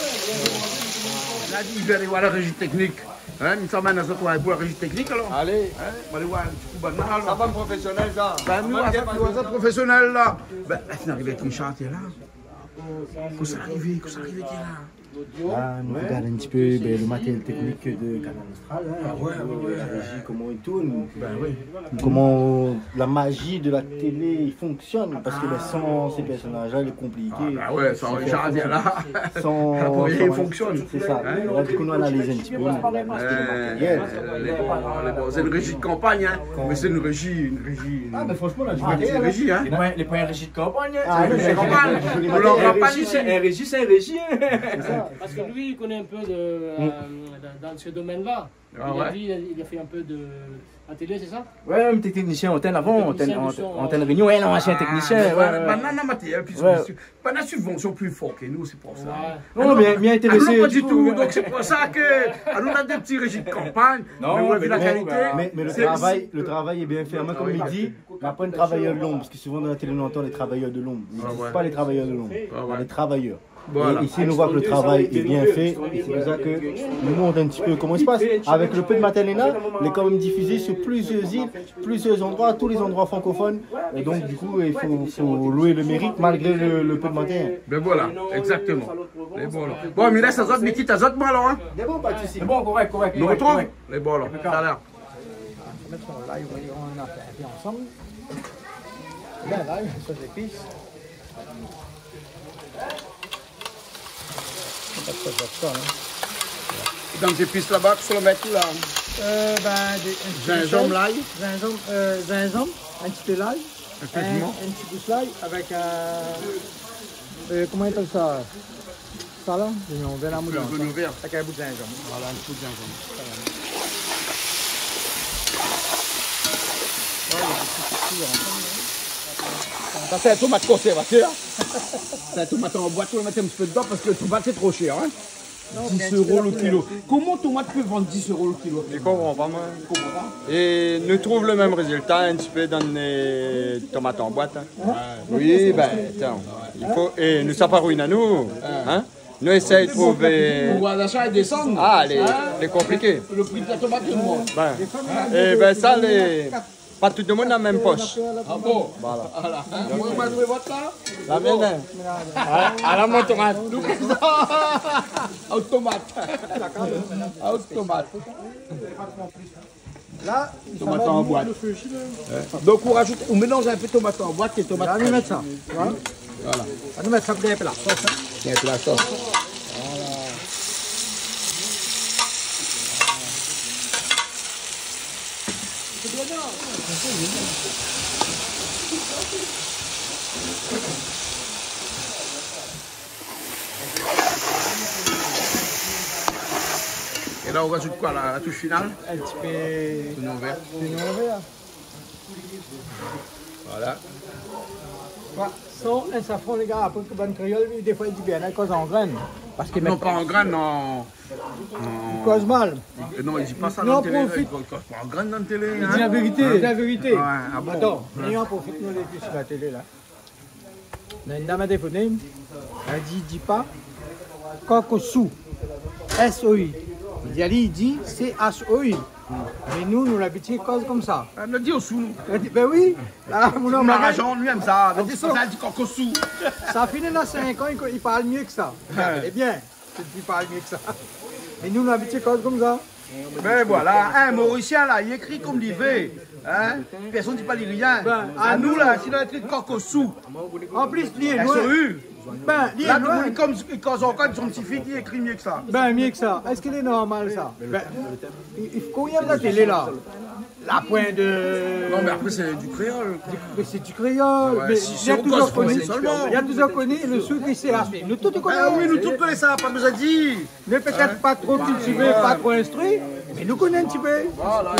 La di, mi sa alé oir la réji teknik. Hein, mi sa amenn azot, ouais, pou la réji teknik, alor. Alé. Hein, mi sa alé oir in ti kou bann la, alor. Sa bann profésionèl, sa. Bin, nou, azot, nou, azot profésionèl, la. Bin, la fine arivé èk in shar, té la. Kosa la arivé, kosa la arivé, té la. La, nou rogard in ti pé, bin, lo matérièl teknik de Kanal Austral, hein. Ah ouais, ouais, ouais. La réji, koman i tourn. Bin oui. Koman la maji de la télé i fonksionn, parske, bin, san sé pèrsonaz la, lé konpliké. Ah, bin ouais, san Richard, la. San, ah, pou rien i fonksionn. Sé sa. Hein ? La, di kou, nou analiz in ti pé, nou analiz in ti pé lo matérièl. Ouais, lé bon, lé bon. Sé in réji de kanpagn, hein. Mé sé in réji, in réji, in... Ah, mé fransman, la, in ti réji, hein. Lé pa, lé pa in réji de kanpagn, hein. Ah, sé in réji de kanpagn. Sé in réji, sé in réji, hein. Sé sa. Parske li, li koné in pé de, euh, dan, dan se domèn-la. Ah ouais. Li la di, li la fé in pé de la télé, sé sa ? Ouais, mé té teknisien antèn avan, antèn, antèn Réunion. Ouais, non, ansien teknisien, ouais, ouais. Mé voilà, mé non, non, mé té, euh, plis, plis, pa la sibvansion pli for ke nou, sé pou sa. Ouais. Non, mé, mé intérésé, pa ditou. Donk sé pou sa ke, alor, nou na dé ti réji de kanpagn, mé ouais, mé vu la kalité, mé lo travay, lo travay lé bien fé. Moin, konm mi di, moin lé pa in travayèr de lonb, parske souvan dan la télé, nou antann lé travayèr de lonb. I égzis pa lé travayèr de lonb. Ah ouais. Lé travayèr. Voilà. É isi, nou voi ke lo travay lé bien fé, é sé pou sa ke nou mont in ti pé koman i spas. Avèk lo pé de matérièl-la, lé kan mèm difizé su plizièr zil, plizièr zandroi, tout lé zandroi frankofone. É donk, di kou, i fo, fo loué lo mérit malgré lo, lo pé de matérièl. Bin voilà, égzaktoman. Lé bon, alor. Bon, mi lès azot, mi kit azot, moin, alor, hein. Lé bon, pa de sousi. Lé bon, korèk, korèk, korèk. Nou artrouv. Lé bon, alor. Talèr. Mèt son lay, ou va dir, nou la fé in pé ansanm. Bien, lay, sé zépis. Sa va fé sa, hein. Dan zépis laba, kosa ou mèt la ? Euh, bin, dé, in ti pé zinzanm, lay. Zinzanm, euh, zinzanm, in ti pé lay. In pé piman. In, in ti gous lay avèk, euh, euh, koman i apèl sa ? Sa la, non, vèr la moudon, sa. Vèr vèr. Avèk in bout zinzanm. Voilà, in bout zinzanm. Voilà. Sa, sé in tomat konsèrvatèr. Sé in tomat an boit, ou la mèt in ti pé dedan parske lo tomat, sé tro shèr, hein. Non, dis euro lo kilo. Koman tomat i pé vann dis euro lo kilo ? Mi konpran pa, moin. Mi konpran pa. É nou trouv lo mèm rézilta in ti pé dan lé tomat an boit, hein. Oui, bin, atann. I fo, é nou, sa pa ruine anou, hein. Nou éséy trouvé. Pouvoir d'achat i désann. Ah, lé, lé konpliké. Lo pri de la tomat i mont. Bin, é bin, sa, lé, pa tout demoun na mèm posh. Ah bon ? Voilà. Voilà. Moin, moin, moin, vot la. La mienne, hein. Ah, la, mon tomat. Automat. Automat. La, tomat an boit. Ouais. Donk, ou razout, ou mélanz in pé tomat an boit é tomat. La, nou mèt sa. Voilà. Nou mèt sa bien plat. Bien plat, sa. Voilà. É la, ou razout koi la, la toush final ? In ti pé zoignon vèr. Zoignon vèr. Voilà. Koi, san in safran, lé gars, apré ke bann kréol, li, défoi, li di bien, la, i koz an grin. Parske... Non, pa an grin, non. I koz mal. Non, li di pa sa dan la télé, li koz pa an grin dan la télé, hein. Li di la vérité, li di la vérité. Ouais, ah bon ? Atann, nou profit, nou lé sur la télé la. Na in dam la téléfoné, èl di, di pa Kokosou. S O U. Li di, ali, li di, sé H O U. Mé nou, nou labitié koz konmsa. Ah, nou di osou, nou. Èl di, bin oui. Ah, mon... Lajan, nou èm sa. Sa fine la sink an, li, li parl myé ke sa. Lé bien. Sé li ki parl myé ke sa. Mé nou, nou labitié koz konmsa. Bin voilà, in Morisien la, li ékri konm li vé, hein. Pèrsone i di pa li rien. Bin, anou la, si nou la ékri Kokosou. An plis, li lé loin. S O U. Bin, li lé loin. La, tout moun i koz, i koz ankor son ti fi ki ékri myé ke sa. Bin, myé ke sa. Èske lé normal, sa ? Bin, i, i fo konbien la télé la ? La poin de... Non, mé apré, sé di kréol. Di, mé sé di kréol. Ouais, mé si, si ou koz fransé solman. Li la touzour koni, li la touzour koni le sou ki sé aspé. Nou tout i koné. Ah oui, nou tout i koné sa, pa bezoin di. Mé pétèt pa tro kiltivé, pa tro instrui, mé nou koné in ti pé. Voilà. É,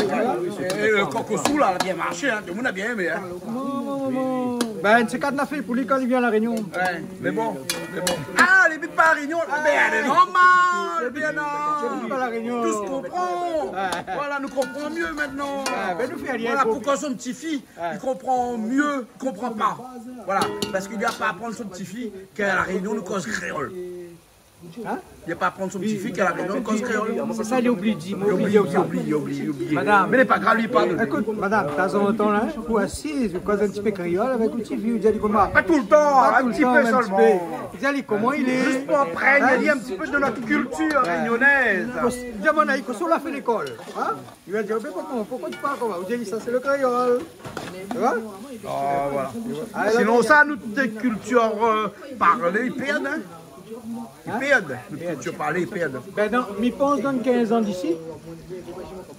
é le Kokosou la, la bien marshé, hein. Tout le moun la bien èmé, hein. Non, non, non. Bin, sé kat la fé pou li kan li vien La Rényon. Ouais, mé bon, mé bon. Ah, li abit pa La Rényon. Ah, bin, lé normal, bien non. Li abit pa La Rényon. Tout i konpran. Ouais. Voilà, nou konpran myé mintnan. Ouais, bin, nou fé rien. Voilà pou poukosa son ti fi, li konpran myé, li konpran pa. Voilà, parske li la pa aprann son ti fi ke La Rényon nou koz kréol. Hein ? Li la pa aprann son ti fi ke La Rényon nou koz kréol. Sé sa, li oubli di, li oubli, li oubli, li oubli. Madam. Mé lé pa grav, li parl. Ékout, madam, tazantan la, ou asiz, ou koz in ti pé kréol avèk out ti fi, ou di ali koman ? Pa toultan, in ti pé solman. Ou di ali koman i lé. Zis pou aprann ali in ti pé de nout kiltir rényonèz. Demann ali kosa ou la fé lékol, hein ? Li va dir, mé poukoi, poukoi ou parl konmsa ? Ou di ali, sa sé le kréol. Tu vois ? Ah, voilà. Sinon, sa, nout kiltir, euh, parlé, i pèrd, hein. I pèrd. Nout kiltir parlé, i pèrd. Bin, dan, mi pans dan kinz an d'isi,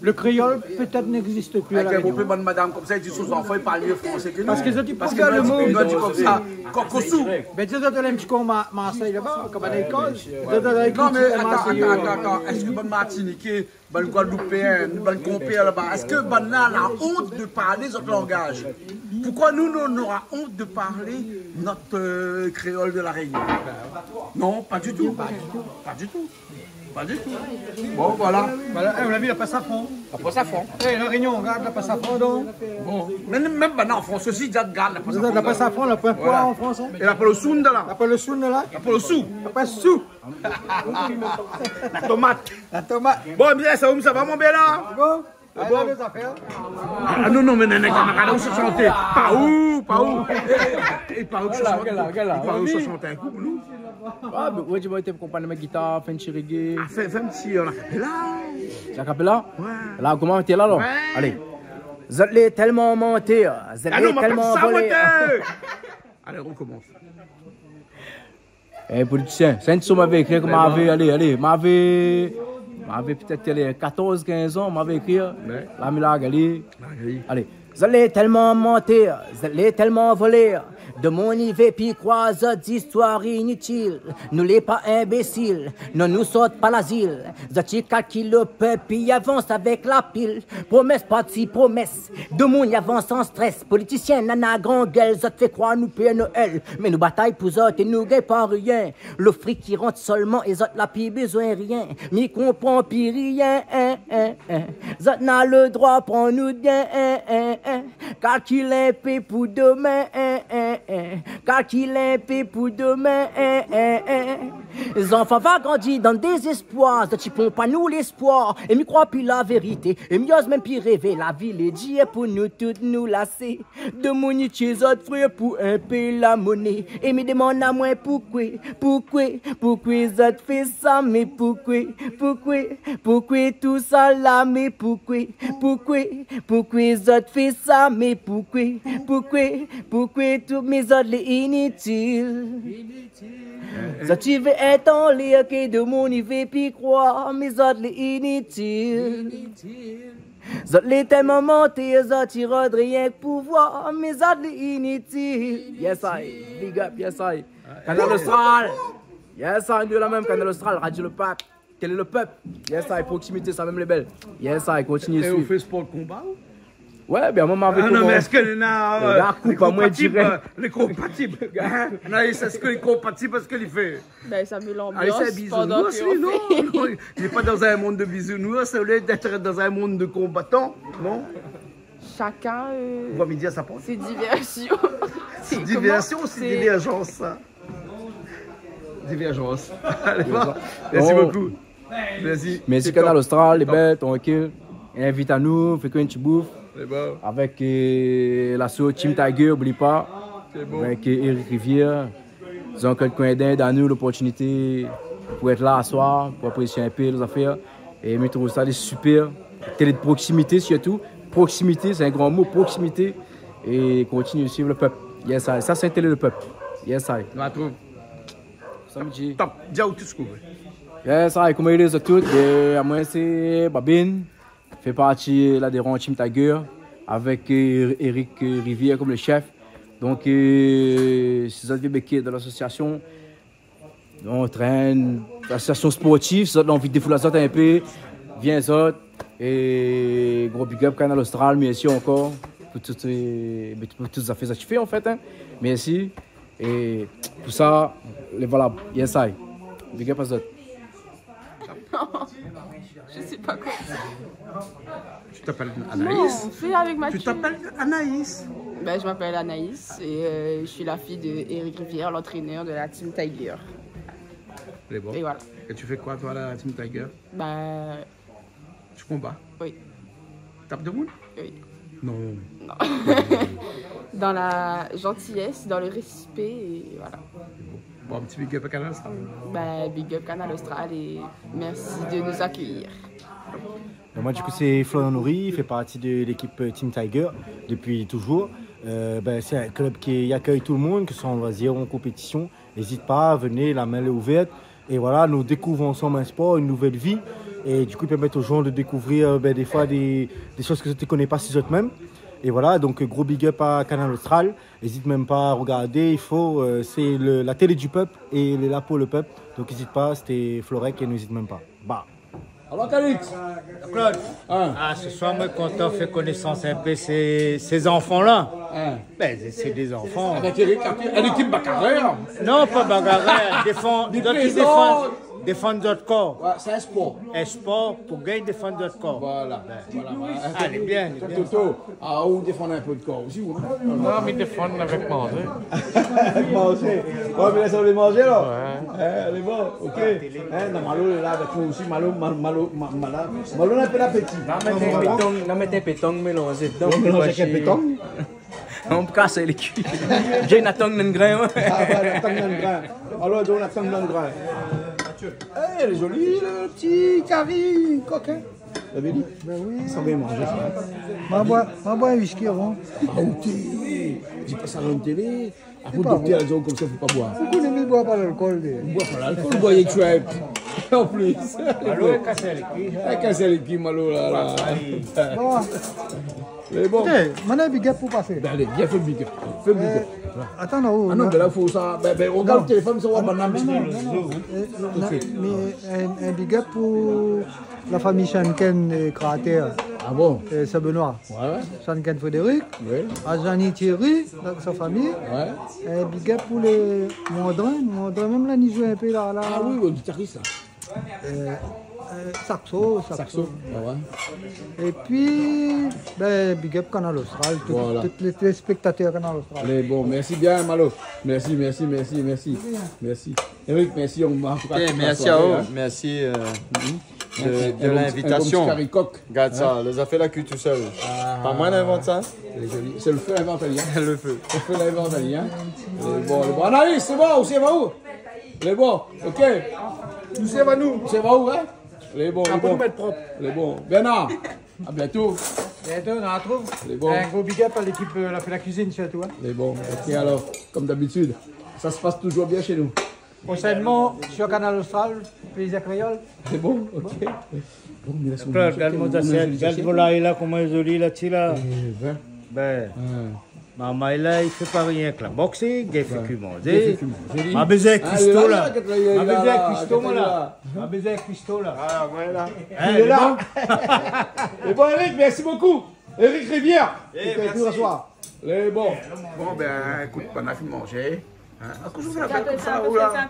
le kréol pétèt i égzis pi a La Rényon. Avèk in bonpé bann madam konmsa, i di son zanfan i parl myé fransé ke nou. Parske zot i préfèr le mo. Zot i di konmsa, Kokosou. Bin, di zot alé in ti kou Ma-, Marsèy laba, koman i koz. Zot alé... Non, mé atann, atann, atann. Èske bann Martiniké, bann Gwadloupéen, bann konpèr laba, èske banna la ont de parl zot langaz ? Poukoi nou, nou, nou nora ont de parl nout, euh, kréol de La Rényon ? Non, pa ditou. Pa ditou. Pa ditou. Bon, voilà. Voilà, eh, ou la vi, la pa safran. La pa safran. Eh, La Rényon, gard la pa safran, donk. Bon. Mé mèm banna an Frans osi, i gard la pa safran. La pa safran, la pa poi an Frans, hein. É la pa le soun la. La pa le soun la. La pa le sou. La pa sou. La tomat. La tomat. Bon, bien, sa, sa va, mon bèl la ? Bon. Ah bon ? Alé, lé zafèr. Ah, non, non, mé néna kamarad, ou sa shanté. Pa ou, pa ou. Eh, eh, eh, pa ou sa shanté. Gèl la, gèl la, gèl la. Pa ou sa shanté in kou, nou. Ah, bin, ouais, di amoin, té konpran, mèt gitar, fé in ti reggae. Ah, fé, fé in ti, euh, a capella. A capella ? Ouais. La, koman té la, la ? Ouais. Alé. Zot lé tèlman mantèr, zot lé tèlman volèr. Ah non, ma pa di sa, moin, té. Alé, on recommence. Eh, politisien, sé in ti son mavé ékri, ke mavé, alé, alé, mavé, mavé pétèt, alé, katorz, kinz an, mavé ékri. Ouais. La, mi larg ali. Larg ali. Alé. Zot lé tèlman mantèr, zot lé tèlman volèr. Demoun i vé pi kroir zot zistoir initil. Nou lé pa inbésil, non, nou sort pa lazil. Zot i kalkil le pèp, i avans avèk la pil. Promès parti promès. Demoun i avans an strès. Politisien nana gran gèl, zot fé kroir nou pé Noèl. Mé nou batay pou zot é nou gingn pa rien. Le frik i rant solman é zot la pi bezoin rien. Mi konpran pi rien, hein, hein, hein. Zot na le droi pran nou bien, hein, hein, hein. Kalkil in pé pou domin, hein, hein, hein. Kalkil in pé pou domin, hein, hein, hein. Zanfan va grandi dan dézéspoir, zot i ponp anou léspoir. É mi kroi pi la vérité, é mi oz mèm pi rèvé. La vi lé dir pou nou tout, nou la sé. Demoun i tié zot frèr pou in pé la moné. É mi domann amoin poukoué, poukoué, poukoué zot fé sa, mé poukoué, poukoué, poukoué tousala, mé poukoué, poukoué, poukoué zot fé sa, mé poukoué, poukoué, poukoué tout, mé zot lé initil. Zot i vé èt anlèr ke domoun i vé pi kroir, mé zot lé initil. Zot lé tèlman mantir, zot i rod rienk pouvoir, mé zot lé initil. Yes I, big up, yes I. Kanal Austral. Yes I, nou la mèm, Kanal Austral, Radio Le Peuple. Télé Le Peuple. Yes I, proximité, sa mèm lé bèl. Yes I, kontinié suiv. É ou fé spor konba ou ? Ouais, bin, moin, ma... Ah non, mé èske lé, non, lé konpatib, lé konpatib. Non, é sé èske lé konpatib avèk sak li fé ? Bin, sa i mèt lanbians pandan ke ou fé. Non, non, il n'est pas dans un monde de bisounours, au lieu d'être dans un monde de combattants, non ? Chacun, euh, voit midi à sa porte. Ses diversions. C'est diversion ou c'est divergence, ça ? Divergence. Allez, bon. Merci beaucoup. Merci. Merci Kanal Austral, lé bèl, trankil. Invit anou, fé in ti bouf. Avèk, euh, lasso Team Tiger, oubli pa. Avèk, euh, Eric Rivière. Zot i koné koman i done anou loportinité pou èt la aswar, pou apresié in pé lé zafèr. É mi trouv sa lé super. Télé de proximité surtout. Proximité, sé in gran mo, proximité. É kontinié suiv Le Peuple. Yes I. Sa sé Télé Le Peuple. Yes I. Nou artrouv samdi. Top. Di aou tout sak ou vé. Yes I, koman i lé zot tout ? É amoin sé Babine. Fé parti, euh, ladéran Team Tiger, avèk, euh, Eric, euh, Rivière konm le chef. Donk, euh, si zot i vé béké dan lasosiasion, nou antrèn, lasosiasion sportiv, si zot la anvi défoul azot in pé, vien zot. É gro big up Kanal Austral, mèrsi ankor pou tout, euh, pou tout zafèr zot i fé, an fèt, hein. Mèrsi. É pou sa, lé valab. Yes I. Big up azot. Non, je sais pas quoi dire. Tu t'appelles Anaïs ? Non, on fait avec Mathieu. Tu t'appelles Anaïs ? Ben, je m'appelle Anaïs et, euh, je suis la fille de Eric Rivière, l'entraîneur de la Team Tiger. Lé bon. Et voilà. Et tu fais quoi, toi, à la Team Tiger ? Bah, tu combats ? Oui. Tape de moun ? Oui. Non. Non. Dans la gentillesse, dans le respect, et voilà. Bon, un petit big up à Kanal Austral. Bah, big up Kanal Austral et merci de nous accueillir. Ben, moi, du coup, c'est Florian Nourry, il fait partie de l'équipe, euh, Team Tiger depuis toujours. Euh, ben, c'est un club qui accueille tout le monde, que ce soit en loisir ou en compétition. N'hésite pas, venez, la main est ouverte. Et voilà, nous découvrons ensemble un sport, une nouvelle vie. Et du coup, permettre aux gens de découvrir, euh, ben, des fois des, des choses que zot i koné pa si zot mèm. Et voilà, donc, euh, gros big up à Kanal Austral. N'hésite même pas à regarder, il faut, euh, c'est le, la télé du peuple et elle est là pour le peuple. Donc, n'hésite pas, c'était Florec et n'hésite même pas. Bah. Alors, Calix, Claude. Hein ? Ah, ce soir, moi, content fé konaissance un peu ces, ces enfants-là. Hein ? Ben, c'est, c'est des enfants. Avec Eric, avec l'équipe Bagarreur. Non, pas Bagarreur. Défend, défend, défend zot kor. Ouais, c'est un sport. Un sport pou gingn défann zot kor. Voilà, voilà, voilà. Allez, bien, bien. Toto. Ah, ou défann in pé out kor osi, ou, hein ? Non, mi défann avèk manzé. Avèk manzé. Ouais, mé la, sa vé manzé, la. Ouais. Hein, lé bon, OK. Hein, non, Malo lé la avèk nou osi. Malo, Mal-, Malo, Ma-, Mala. Malo, na in pé lapéti. La mèt in pé tang, la mèt in pé tang mélanzé dedan. Ou mélanz avèk in pé tang ? On kas lé kui. Djé na tang dan grin, ouais. Ah, ouais, na tang dan grin. Alor, donk, na tang dan grin. Eh, lé zoli, le ti kari, kokin. Ou la vi ? Ben oui. Sa va manzé, sa. Ma boir, ma boir in whisky avan. Ah, OK. Di pa sa dan la télé. Apré, doktèr la di konmsa, fo pa boir. Ou koné, mi boir pa lalkol, mé. Ou boir pa lalkol, ou boir Schweppes. An plis. Alor, in kas lé kui. In kas lé kui, Malo, la, la. Bon. Lé bon. Ékout, moin néna big up pou pasé. Ben, alé, vien, fé big up. Fé big up. Euh, atann, non, ah non, non. Ben la, fo sa, ben, ben, ou gard téléfone, sa va, non, non, non, non. Euh, non, mé in, in big up pou la fami Shanken, euh, Cratère. Ah bon ? Euh, Saint-Benoît. Ouais, ouais. Shanken Frédéric. Oui. Azani Thierry, avèk sa fami. Ouais. Euh, big up pou lé Wandrin. Wandrin mèm la, li zoué in pé la, la. Ah oui, le guitariste, là. Euh, euh, saxo, saxo. Saxo, ah ouais. Épi, ben, big up Kanal Austral, tout, voilà, tout lé téléspèktatèr Kanal Austral. Lé bon, mèrsi bien, Malo. Mèrsi, mèrsi, mèrsi, mèrsi. Mèrsi. Eric, mèrsi, on va... OK, mèrsi aou, hein. Mèrsi, euh, de, de l'invitation. Un bon, un bon petit carry coq. Gard sa, lé zafèr la kui tousèl. Ah. Pa moin la invant sa, hein. Lé zoli. Sé le fé la invant ali, hein. Le fé. Le fé la invant ali, hein. Lé bon, lé bon. Anaïs, sé bon, ou sé va ou ? Lé bon, OK. Nou sé va nou. Sé va ou, hein ? Lé bon, lé bon. Apré nou mèt prop. Lé bon. Bernard, à bientôt. Bientôt, nou artrouv. Lé bon. Un gros big up à l'équipe, euh, la fé la cuisine surtout, hein. Lé bon. OK, alors, comme d'habitude, ça se passe toujours bien chez nous. Prochainement, sur Kanal Austral, Plaisir Créole. Sé bon, OK. Bon, mé la, sé bon, gard mon zasièt, gard volay la, koman lé zoli la, ti la. Eh ben. Ben. Marmay la, li fé pa rienk la boksé, gingn fé kui manzé. Gingn fé kui manzé. Ma bézoin kuisto la. Ma bézoin kuisto, moin la. Ma bézoin kuisto la. Ah, voilà. Hein, lé la. É bon, Eric, merci beaucoup. Eric Rivière. Eh, merci. Lé bon. Bon, ben, ékout, banna la fine manzé. Hein ? Ah, kosa ou fé la bèl konmsa, ou la ?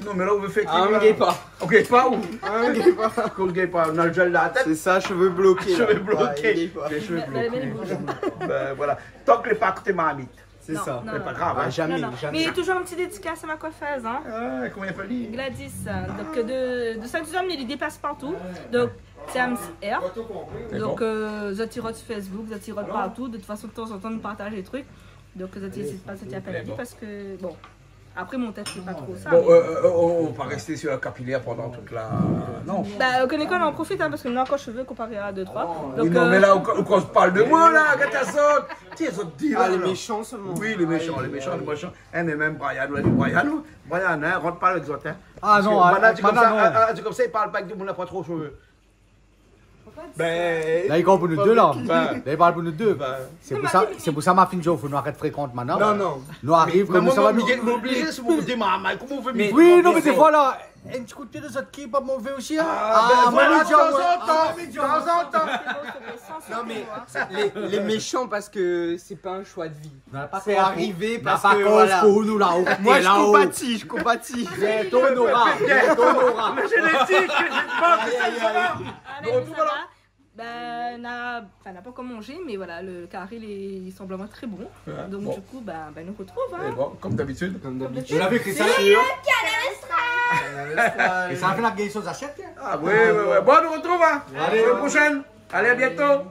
Non, mé la, ou vé fé ki, la ? Ah, ou gingn pa. Ou gingn pa, ou ? Ah, ou gingn pa. Ou gingn pa, ou na lo zèl dan la tèt. Sé sa, shové bloké la. Shové bloké. Ah, ou gingn pa. Lé shové bloké. Ben, voilà. Tank lé pa koté marmit. Sé sa. Non, non, pa grav, hein. Jamais, jamais. Mé toujour in ti dédikas a ma koifèz, hein. Ah, koman i apèl ali ? Gladys, hein. Donk, de, de Saint-Suzanne, mé li déplas partou. Donk, T M C R. Donk, euh, zot i rod si Facebook, zot i rod partou. De tout fason, de tanzantan, nou partaz dé trik. Donk, zot i ézit pa, zot i apèl ali parske, bon, apré, mon tèt, sé pa tro sa. Bon, euh, euh, on, on va pas rester sur la capillaire pendant toute la, non. Bah, euh, Koné Koné, on en profite, hein, parske nou na ankor shové konparé a dé troi. Oui, non, mé la, ou, ou koz pa de moin, la, gard sa. Tiens, zot i di, la, lé méshan solman. Oui, lé méshan, lé méshan, lé méshan. Eh, mé mèm Brian, ou la di Brian, ou, Brian, hein, rant pa avèk zot, hein. Ah non, parske, euh, banna di konmsa, non. Ah, ah, di konmsa, i parl pa avèk demoun la poin tro shové. Ben, la, li koz pou nou dé, la. Ben. La, li parl pou nou dé. Ben. Sé pou sa, sé pou sa, ma fine di, fo nou arèt frékant mintnan. Non, non. Nou ariv, mé koman sa va, nou oblizé, sé pou di, ma, ma, koman ou vé... Mé oui, non, mé défoi, la, in ti kout pié dan zot ki lé pa mové osi, hein. Ah, ben, voilà, moin, mi di, tanzantan, tanzantan. Non, mé lé, lé méshan parske sé pa in shoi de vi. Nou la pa koz pou, nou la pa koz pou nou la, OK, la. Moin, mi konpati, mi konpati. Bientôt, nora, bientôt, nora. La jénétik, mi pans ke sa, sa va. Alé, donk, sa voilà. Ben, na, anfin, na pankor manzé, mé voilà, lo kari, li, li sanm vréman tré bon. Ouais, bon. Donk, du kou, ben, ben, nou artrouv, hein. É bon, konm dabitid. Konm dabitid. Zot la vi Kristal ? Sur Kanal Austral. É sa la fé la gingn son zasièt, hein. Ah oui, oui, oui. Bon, nou artrouv, hein. Alé. Semèn proshèn. Alé, à bientôt.